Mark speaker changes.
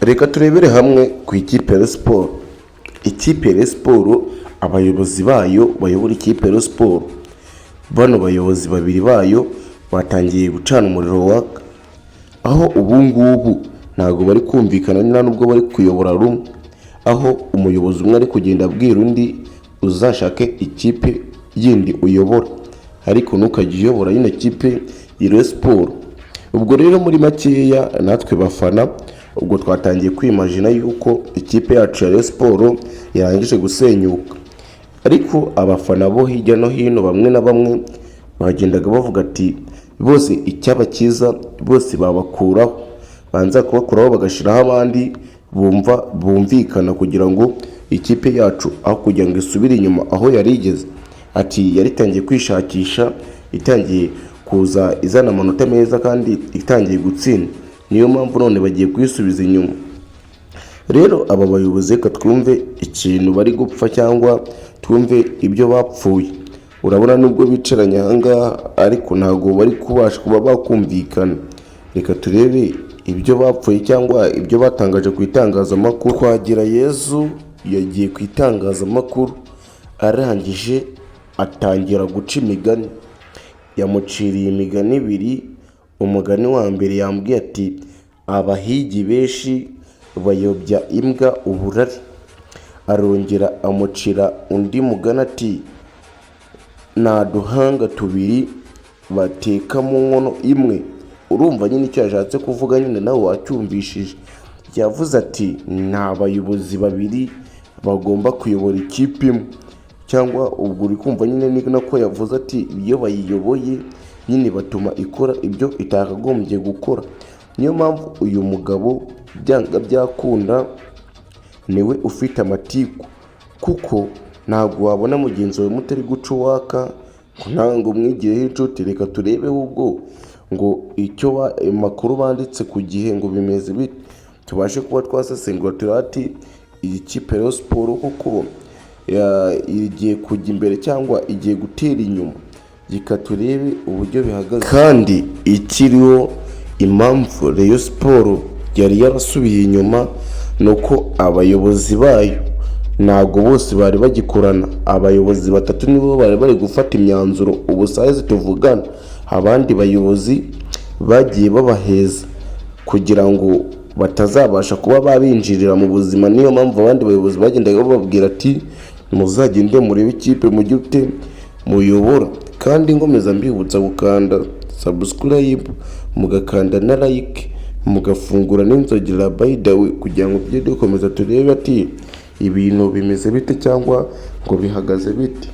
Speaker 1: Reka turebere hamwe ku ikipe ya Rayon Sports. Ikipe ya Rayon Sports, abayobozi bayo bayobora ikipe ya Rayon Sports, bano bayobozi babiri bayo batangiye gucana umuriro waka, aho ubu ngubu ntabwo bari kumvikana, nta nubwo bari kuyobora rumwe, aho umuyobozi umwe ari kugenda abwira undi: "Uzashake ikipe yindi uyobora, ariko ntukajye uyobora yino kipe ya Rayon Sports." Ubwo rero muri makeya, natwe bafana ubwo twatangiye kwimajina yuko ikipe yacu ya Rayon Sports yarangije gusenyuka. Ariko abafana bo hirya no hino, bamwe na bamwe bagendaga bavuga ati bose icyaba cyiza bose babakuraho, banza kubakuraho bagashyiraho abandi bumva bumvikana, kugira ngo ikipe yacu aho kugira ngo isubire inyuma aho yari igeze, ati yari itangiye kwishakisha, itangiye kuza izana amanota meza kandi itangiye gutsinda, niyo mpamvu none bagiye kuyisubiza inyuma. Rero aba bayobozi, reka twumve ikintu bari gupfa cyangwa twumve ibyo bapfuye. Urabona nubwo bicaranye ahangaha, ariko ntabwo bari kubasha kuba bakumvikana. Reka turebe ibyo bapfuye cyangwa ibyo batangaje ku itangazamakuru. Twagirayezu yagiye ku itangazamakuru, arangije atangira guca imigani. Yamuciriye imigani ibiri. Umugani wa mbere yambwiye ati: "Abahigi benshi bayobya imbwa uburari." Arongera amucira undi mugani ati: "Nta duhanga tubiri bateka mu nkono imwe." Urumva nyine icyo yashatse kuvuga nyine nawe wacyumvishije. Yavuze ati nta bayobozi babiri bagomba kuyobora ikipe imwe, cyangwa ubwo uri kumva nyine ni nako yavuze ati iyo bayiyoboye nyine batuma ikora ibyo itakagombye gukora. Niyo mpamvu uyu mugabo byanga byakunda niwe ufite amatiku, kuko ntabwo wabona mugenzi wawe mutari guca uwaka ngo nawe ngo umwigireho inshuti. Reka turebe ahubwo ngo icyo amakuru banditse ku Gihe ngo bimeze bite, tubashe kuba twasesengura turebe ati iyi kipe Rayon Sports koko igiye kujya imbere cyangwa igiye gutera inyuma. Reka turebe uburyo bihagaze. Kandi ikiriho, impamvu Rayon Sports yari yarasubiye inyuma ni uko abayobozi bayo ntabwo bose bari bagikorana. Abayobozi batatu nibo bari bari gufata imyanzuro ubu sayizi tuvugana. Abandi bayobozi bagiye babaheza kugira ngo batazabasha kuba babinjirira mu buzima. Niyo mpamvu abandi bayobozi bagendaga bababwira ati muzagende murebe ikipe mujye ute muyobora. Kandi nkomeza mbibutsa gukanda subscribe, mugakanda na like, mugafungura n'inzogera, by the way, kugira ngo tujye dukomeza turebe ati ibintu bimeze bite cyangwa ngo bihagaze bite.